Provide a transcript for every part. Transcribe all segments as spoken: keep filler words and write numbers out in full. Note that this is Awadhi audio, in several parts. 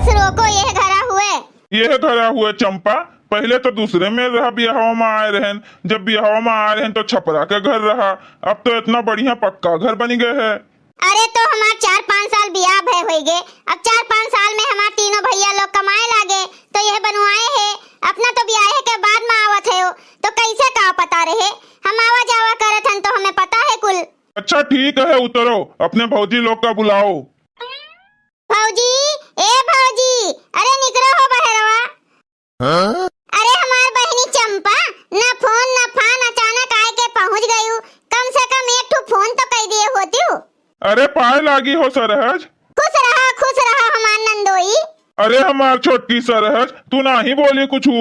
रोको, यह घरा हुए। यह घरा हुए चंपा, पहिले तो दूसरे में रहा, बियाहवा में आए रहन। जब बियाहवा में आए रहन तो छपरा के घर रहा, अब तो इतना बढ़िया पक्का घर बनी गए है। अरे तो हमार चार पाँच साल बियाह भय होई गे, अब चार पाँच साल में हमार तीनों भैया लोग कमाए लागे तो यह बनवाए है। अपना तो बियाहे के बाद में आवत है, तो कैसे का पता रहे? हम आवा जावा करत हन तो हमें पता है कुल। अच्छा ठीक है, उतरो, अपने भौजी लोग का बुलाओ। भौजी, ए भौजी, अरे निकरो हो बहरवा। हाँ? अरे हमार बहिनी चंपा, ना फोन ना फान, अचानक आए के पहुँच गयू। कम से कम एक ठो फोन तो कह दिए होतियो। अरे पाए लागी हो सरहज। खुश रहा, खुश रहा हमार नंदोई। अरे हमार छोटकी सरहज, तू नाही बोली कुछू।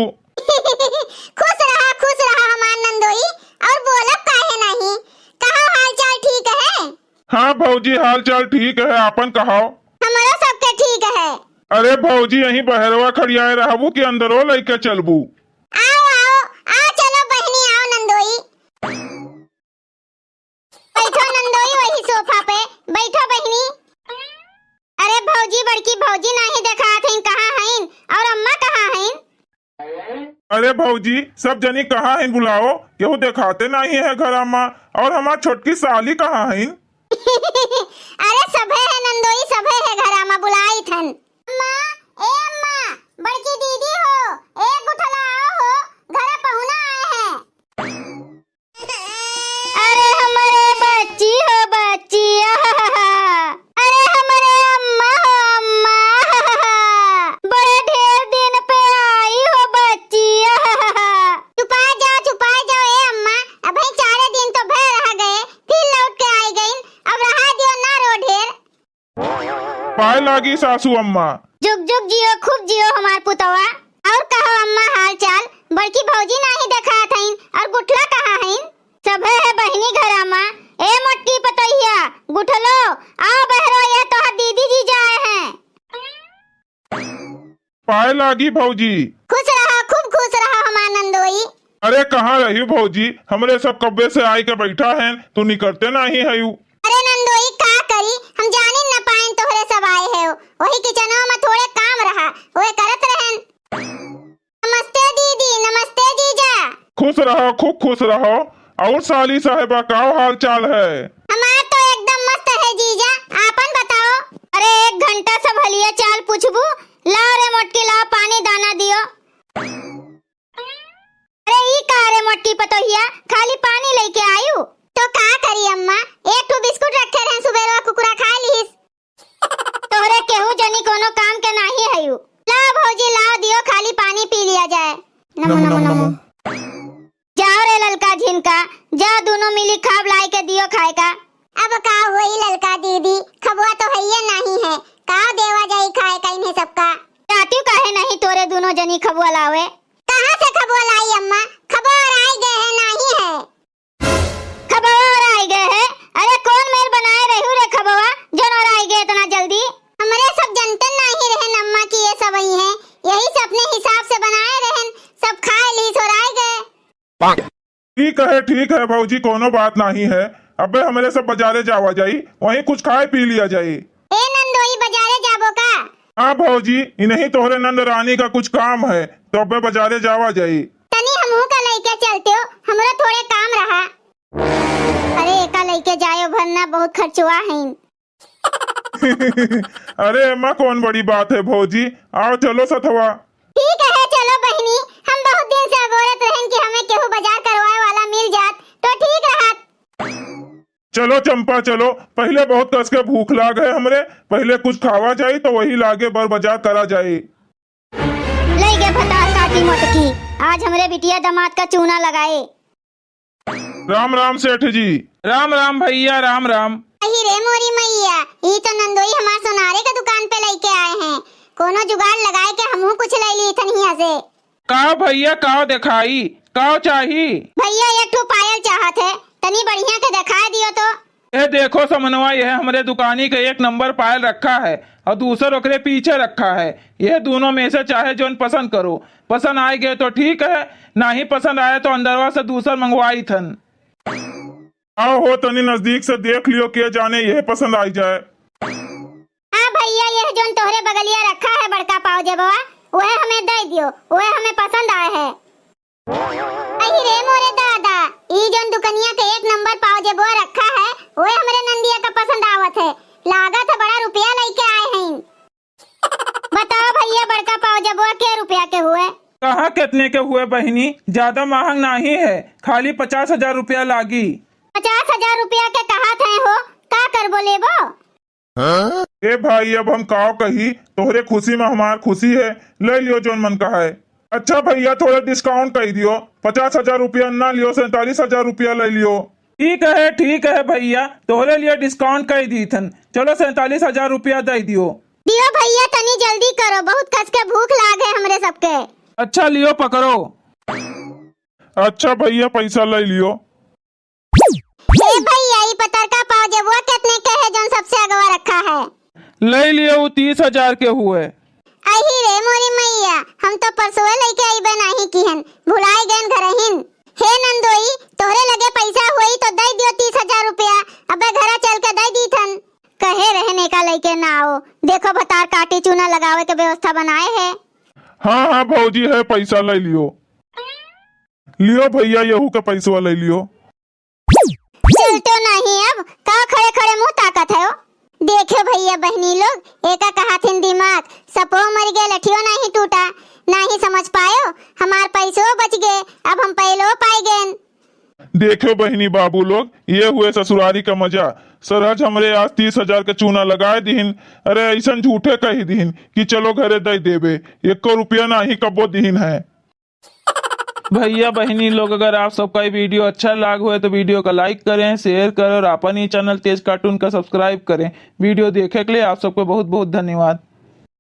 खुश रहा, खुश रहा हमार नंदोई। और बोलब काहे नहीं? कहा हाल चाल ठीक है? हाँ भौजी, हाल चाल ठीक है, आपन कहाओ। हमरो सबके ठीक है। अरे भौजी, यहीं बहरवा खड़ियाए रहबू कि अंदरो लइके चलबू? आओ, आओ, आओ, चलो बहिनी, आओ नंदोई। बैठो नंदोई, वही सोफा पे बैठो बहिनी। अरे भौजी, बड़की भौजी नाही देखात हईन, कहाँ हईन? और अम्मा कहाँ हईन? अरे भौजी, सब जनी कहाँ हईन बुलाओ, केहू देखाते नाही है घरा मा। और हमार छोटकी साली कहाँ हईन? अरे सभे है नंदोई, सभे है घरा मा, बुलाई थन। अम्मा, ए अम्मा, बड़की दीदी हो, ए गुठला आओ हो, घरे पहुना आए हैं। अरे हमरे बच्ची हो बच्ची, आहाहा। अरे हमरे अम्मा हो अम्मा, आहाहा। बड़े ढेर दिन पे आई हो बच्ची, आहाहा। छुपा जाओ, छुपा जाओ ए अम्मा, अबहीं चारे दिन तो भय रह गए, फिर लौट के आई गईन, अब रहा दियो ना रो ढेर। पाए लागी सासू अम्मा। जुग जुग जियो, खूब जियो हमार पुतवा। और कहो अम्मा हाल चाल, बड़की भौजी नाही देखात हईन, और गुठला कहाँ हईन? सभे है बहिनी घरा मा। ए मोटकी पतोहिया, गुठलो, आओ बहरो, यह तोहर दीदी जीजा आए हैं। पाए लागी भौजी। खुश रहा, खूब खुश रहा हमार नंदोई। अरे कहाँ रही भौजी, हमरे सब कब्बे से आए के बैठा हैं, तू निकरते नाही हयू। अरे नंदोई का करी, हम जानिन न पाइन तोहरे सब आए है, वही किचनवा में थोड़े काम रहा, वह करत रहन। नमस्ते दीदी, नमस्ते जीजा। खुश रहो, खूब खुश रहो। और साली साहेबा, का हाल चाल है? हमार तो एकदम मस्त है जीजा, आपन बताओ। अरे एक घंटा सब हलिया चाल पूछबू, लाओ रे मोटकी, लाओ पानी दाना दियो। अरे ई का रे मोटकी पतोहिया, खाली पानी लइके आयु? तो का करी अम्मा, एक ठो बिस्कुट रखे रहन सुबेरवा, कुकुरा खा लिहिस। तोहरे केहू जनी कोनो काम के नाही हयू। लाओ भौजी, लाओ, दियो, खाली पानी पी लिया जाए। नमो, नमो, नमो, नमो। नमो। जाओ रे ललका झिनका, जाओ, दोनों मिली खाब, लाई के दियो खाए का। अब का होई ललका दीदी, खबुआ तो हइये नाही है, का देवा जाई खाए का इन्हें सबका? जातियो काहे नहीं तोरे दोनों जनी खबुआ लावे? कहाँ से खबुआ लाई अम्मा? खबुआ ओराई गए है, नाही है। खबवा ओराई गए है? अरे कौन मेर बनाए रहू रे खबवा, जौन ओराई गए इतना जल्दी? हमरे सब जनते नाही रहन अम्मा कि ये सब आई हैं, यही से अपने हिसाब से बनाए रहन, सब खाए ली, ओराई गए। ठीक है, ठीक है भौजी, कोनो बात नाही है। अबे हमरे सब बजारे जावा जाई, वहीं कुछ खाए पी लिया जाई। ए नंदोई, बजारे जाबो का? हाँ भौजी, इन्हीं तोहरे नंद रानी का कुछ काम है, तो अबे बजारे जावा जाई। तनी हमहू का लइके चलते हो, हमरो थोड़े काम रहा। अरे एका लइके जायो भरना, बहुत खर्चुआ है। अरे एमा कौन बड़ी बात है भौजी, आओ चलो सथवा। ठीक है, चलो बहिनी, हम बहुत दिन से अगोरत रहन कि हमें केहू बाजार करवाए वाला मिल जात तो ठीक रहत। चलो चंपा चलो, पहिले बहुत कस के भूख लाग है हमरे, पहिले कुछ खावा जाई तो वही लागे बर बाजार करा जाई। लई गे भतार काटी मोटकी, आज हमरे बिटिया दामाद का चूना लगाए। राम राम सेठ जी। राम राम भैया, राम राम। अही रे मोरी मैया, ई तो नंदोई हमार सोनारे के दुकान पे लइके आए हैं। कोनो जुगाड़ लगाए के हमहू कुछ लइ ली थन हियां से। का भैया, का देखाई, का चाही? भैया, एक ठो पायल चाहत है, तनी बढ़िया के देखाए दियो तो। ए देखो समनवा, यह हमरे दुकानी के एक नंबर पायल रखा है और दूसर ओकरे पीछे रखा है। यह दोनों में से चाहे जौन पसंद करो, पसंद आए गए तो ठीक है, नाही पसंद आए तो अंदरवा से दूसर मंगवाई थन। आओ हो, तनी नजदीक से देख लियो, के जाने यह पसंद आई जाए। हाँ भैया, यह जौन तोहरे बगलिया रखा है बड़का पाव जेबवा, वह हमें दे दियो, वह हमें पसंद आए है। अही रे मोरे दादा, ई जौन दुकनिया के एक नंबर पाव जेबवा रखा है, वह हमरे नंदिया का पसंद आवत है। लागत है बड़ा रुपया लइके आए हैं। बताओ भैया, बड़का पाव जेबवा के रुपया के हुए? कहाँ कितने के हुए बहिनी, ज्यादा महंग नाही है, खाली पचास हजार रुपया लागी। पचास हजार रुपया के कहत है हो, का करबो लेबो? ए भाई, अब हम काव कही, तोहरे खुशी में हमार खुशी है, ले लियो जौन मन का है। अच्छा भैया, थोड़ा discount कइ दियो, पचास हजार रुपया ना लियो, सैंतालीस हजार रुपया ले लियो। ठीक है, ठीक है भैया, तोहरे लिए discount कइ दीथन। चलो, सैंतालीस हजार रुपया दे दियो। दियो भैया, तनी जल्दी करो, बहुत कस के भूख लाग है हमरे सबके। अच्छा लियो, पकड़ो। अच्छा भैया, पैसा ले लियो। ए भैया, ई पतरका पाव जेबुआ कितने के है, जौन सबसे अगवा रखा है? ले लियो, उ तीस हजार के हुए। अही रे मोरी मैया, हम तो परसों लइके अइबे नाही किहन, भुलाए गएन घरहिन। हे नंदोई, तोहरे लगे पैसा होई तो दे दियो तीस हजार रुपया, अबे घरा चल के दे दीथन। कहे रहने का लइके ना आओ, देखो भतार काटी चूना लगावे के व्यवस्था बनाए है। हाँ, हाँ भौजी, है पैसा, ले लियो। लियो भैया, यहू के पैसवा ले लियो। चलतो नहीं अब, का खड़े खड़े मुँह ताकत है हो? देखे भैया बहिनी लोग, एका कहाथिन दिमाग, सपो मर गए, लठियो नहीं टूटा, नहीं समझ पायो, हमार पैसो बच गए, अब हम पहलो पाए गए। देखे बहिनी बाबू लोग, ये हुए ससुरारी का मजा। सरहज हमरे आज तीस हजार के चूना लगाए दिहिन। अरे ऐसन झूठे कही दिहिन कि चलो घरे दे देबे, एको रुपया नहीं कब्बो दिहिन है। भैया बहिनी लोग, अगर आप सबका ये video अच्छा लाग होए तो video का like करें, share करें और अपन ही channel तेज cartoon का subscribe करें। Video देखे के लिए आप सबको बहुत बहुत धन्यवाद।